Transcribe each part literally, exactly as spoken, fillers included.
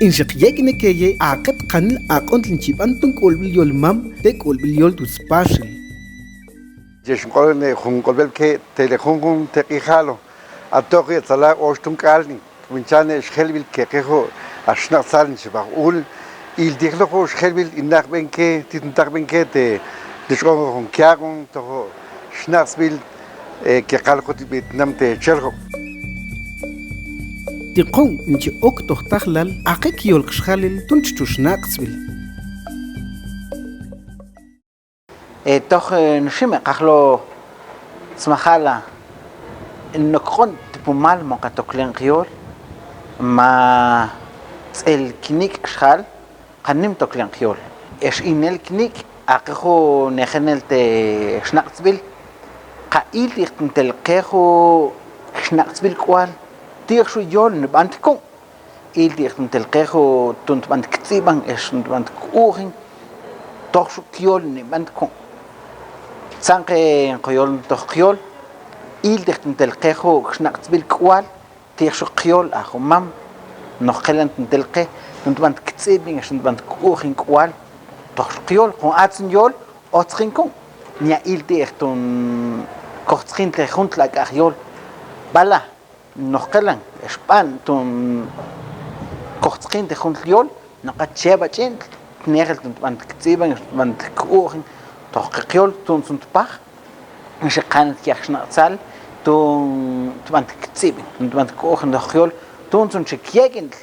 In xeq yek'inekeye, aqet qanil aq'ontl in chiban tun k'ulbil yol mam te k'ulbil yol tut spaxil. Yex jun k'olbel ke tele junjun te q'ijalo, ato ke tsala oxh tun k'aal nin. Bin chane xjelbil ke qeju a xnaq'tzal nchibaj ul, iltijlo ju xjelbil inaq'ben ke, tit intaq'ben ke te, te x'oon jun kiaq'on, to ju xnaq'tzbil, e, ke qal ju ti bitnam te cheljo. Tiqon nchi ok toj tajlal, aqe kiyol kxjalil tun ch'u xnaq'tzbil. E, toj, e, nxime qajlo smajala, nokq'on tipumal moqa toklen qyol, ma tz'el kinik' xjal, qanim toklen qyol. Ex inel kinik', aqe ju nejenel te xnaq'tzbil, qa iltiq tun tel qe ju xnaq'tzbil k'ual, ti'oxu yol nib'an tikun. Iltiq tun tel qe ju tun tb'an kttz'iban ex tun tb'an ku'ujin, toxu kyol nib'an tikun. Tzan qe qoyol toj qyol, iltiq tun tel qe ju xnaq'tzbil k'ual, ti'oxu qyol a ju mam, nojqelan tun tel qe, tun tb'an kttz'iban ex tun tb'an ku'ujin k'ual, toxu qyol, jun atsun yol, otzqin kun, nya iltiq tun kojtzqin te juntl ak'aj yol. B'ala, nojqelan, ex b'an tun kojtzqin te juntl yol, noqa cheb' a ch'intl, tnejel tun tb'an kttz'iban, tb'an ku'ujin, toj qyol, tun tsun tpaj, nxi qanit kej xnaq'tzal, tun tb'an kttz'iban, tun tb'an ku'ujin toj qyol, tun tsun chik yek'intl,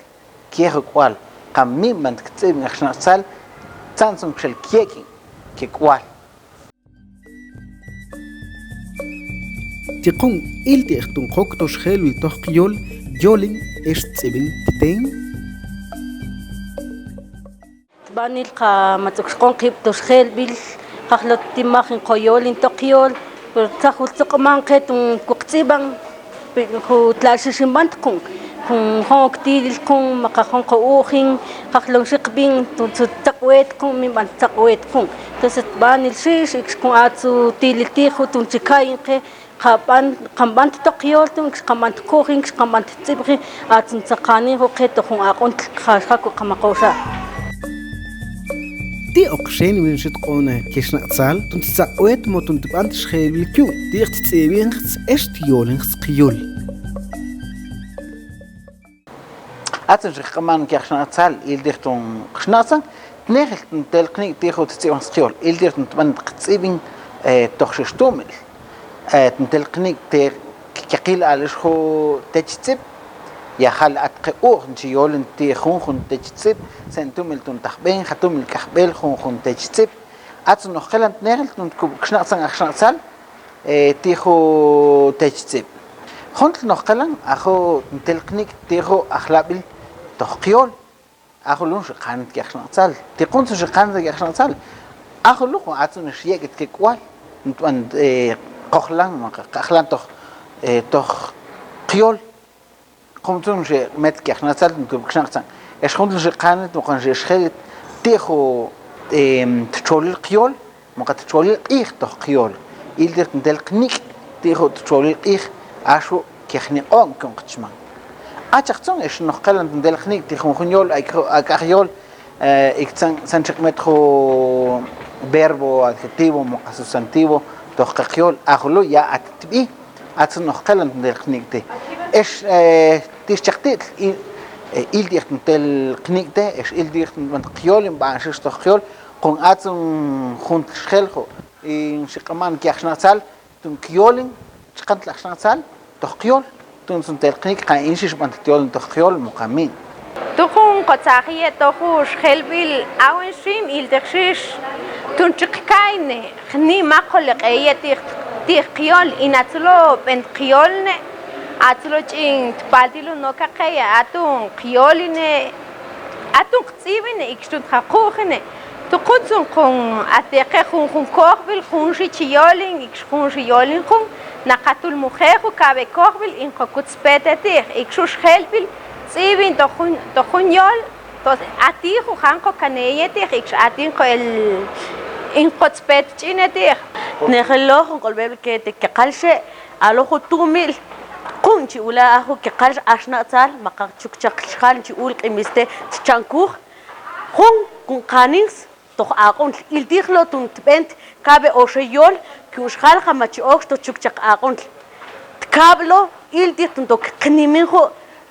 kej k'ual, qa mi tb'an kttz'iban kej xnaq'tzal, tzan tsun kxel yek'in, ke k'ual. Tiqun iltiq tun qok to xjelbil toj qyol, yolin ex tz'ibin titen. Tb'anil qa matz'uk xq'on qib' to xjelbil, qajlo timaj in qoyolin toj qyol, pero tzajul tzoq'oman qe tun kuk tz'iban. Ju tlal xi xin b'an tqun, jun, jun ok tilil qun, ma qa jun q'u'ujin, qajlon xi qb'in, tun tsu tzaq'weet qun, mi b'an tzaq'weet qun. Entonces tb'anil xi, xi, ikx qun atsu tilil ti ju tun chi kayin qe, qa b'an, qa b'an toj qyol tun, ikx qa b'an tku'ujin, ikx qa b'an ttz'ib'jin, atsun tzaqanin ju qe to jun aq'ontl, qa xjaku qa ma qoxa. Ti' ok xen wen xi tq'oon ke xnaq'tzal tun ttzaq'weet mo tun tb'an t-xjelbil kyu'un, ti' ttz'ib'injts ex tyolinjts qyol. Atsun xi q'aman kej xnaq'tzal, iltiq tun xnaq'tzan, tnejel tun tel qnik' ti ju ttz'ib'injts qyol, iltiq tun tb'an qtz'ib'in, e, toj xi xtuumil. E, tun tel qnik' te keqil alix ju techtz'ib, ya jal at qe u'j nchi yolin ti junjun techtz'ib, sen tumil tun tajb'en, ja tumil k'ajb'el junjun techtz'ib. Atsun nojqelan tnejel tun kub' xnaq'tzan aj xnaq'tzal, e, ti ju techtz'ib. Juntl nojqelan, a ju tun tel qnik' ti ju ajlab'il toj qyol. A ju lun xi qanit kej xnaq'tzal. Tiqun tsun xi qanit kej xnaq'tzal. A ju lun jun atsun xi yek'it ke k'ual. Tun tb'an, e, qojlan, ma qa, qajlan toj, e, toj qyol. Jun tsun xi met kej xnaq'tzal, tun kub' xnaq'tzan. Ex jun tsun xi qanit, ma qa xi xjelit. Ti ju, e, txolil qyol. Moqa txolil q'ij toj qyol. Iltiq tun tel qnik' ti ju txolil q'ij, ax ju kejniq'o'n kyun qchman. A chaqtzun ex nojqelan tun tel qnik' ti junjun yol, ay, ak'aj yol, e, ik tsan, tsan chi qmet ju verbo, adjetivo, moqa sustantivo, toj qe qyol, a ju lun ya at tb'i. Atsun nojqelan tun tel qnik' ti. Ex, e, ti xchaqtitl, il, e, iltiq tun tel qnik' ti, ex iltiq tun tb'an qyolin b'an xi toj qyol, jun atsun juntl xjelju, in xi q'aman kej xnaq'tzal, tun kyolin, chi qantl aj xnaq'tzal, toj qyol, tun tsun tel qnik' qa in xi xb'an tyolin toj qyol, moqa mi. Tun jun qotsajiye toj ju xjelbil, a wen xin, iltiq xi, tun chi qka'yne, jni' mak q'oleq'eye ti, ti qyol, in atsu lo b'ent qyolne, atsu lo ch'in tpaltil jun okaqeye, atun qyoline, atun qtz'ibine, ikx tun tjaqu'jine. Tuqun tsun jun, ate qe junjun kojb'il, jun xi chi yolin, ikx jun xi yolin jun, naqatul mujeju ka'be kojb'il, in qokut spete ti, ikx ju xjelbil, tz'ib'in toj jun, toj jun yol, Entonces, a ti ju jan qokaneye ti, ikx a ti in qo el, in qotspet ch'ine ti. Tnejel lo jun q'olb'eb'l ke ti keqal xe, a lo jun tumil, Qu'n chi ula a ju' kyaqal a xnaq'tzal, ma qa chukchaq xjal chi ul q'imiste tchankuj. Jun, qu'n qanins toj aq'untl, iltijlo' tun tb'ent kabe oxe yol, kyuxjal ja' ma chi okx toj chukchaq aq'untl. Tkablo, iltij tun to knimin ju'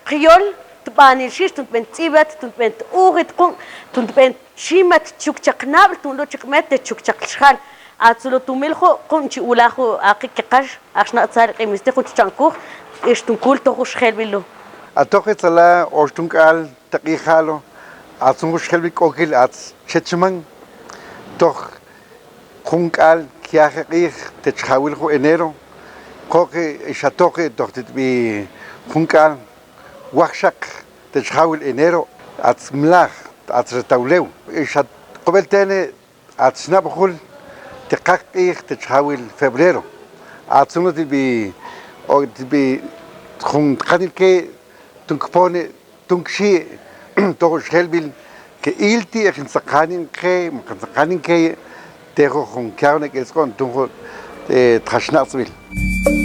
qyol, tb'anil xix tun tb'ent tz'ib'at, tun tb'ent ujit qu'n, tun tb'ent ximat chukchaq nab'l, tun lo' chi q'met te chukchaq xjal. Atsu lo' tumil ju' qu'n chi ula ju' a qi kyaqal a xnaq'tzal q'imiste jun tchankuj, ix tun kul toj ju' xjelbil lo'. Atoqi tzala ox tun k'aal te q'ijalo', atsun ju' xjelbil k'okil ats chechman toj jun k'aal kiaje q'ij te chjawil ju' enero. K'oqi ix atoqi toj titb'i jun k'aal wajxaq te chjawil enero, ats mlaj, ats retawlew. Ix at q'ub'el tene ats chnab'jul te qaq q'ij te chjawil febrero. Atsun titb'i, o titb'i jun tqanil ke tun kpone, tun kxi' toj ju' xjelbil ke ilti' kin tzaqanin ke, ma kin tzaqanin ke, te ju' jun kyaawan ek' etzk'o'n tun ju' tja xnaq'tzb'il.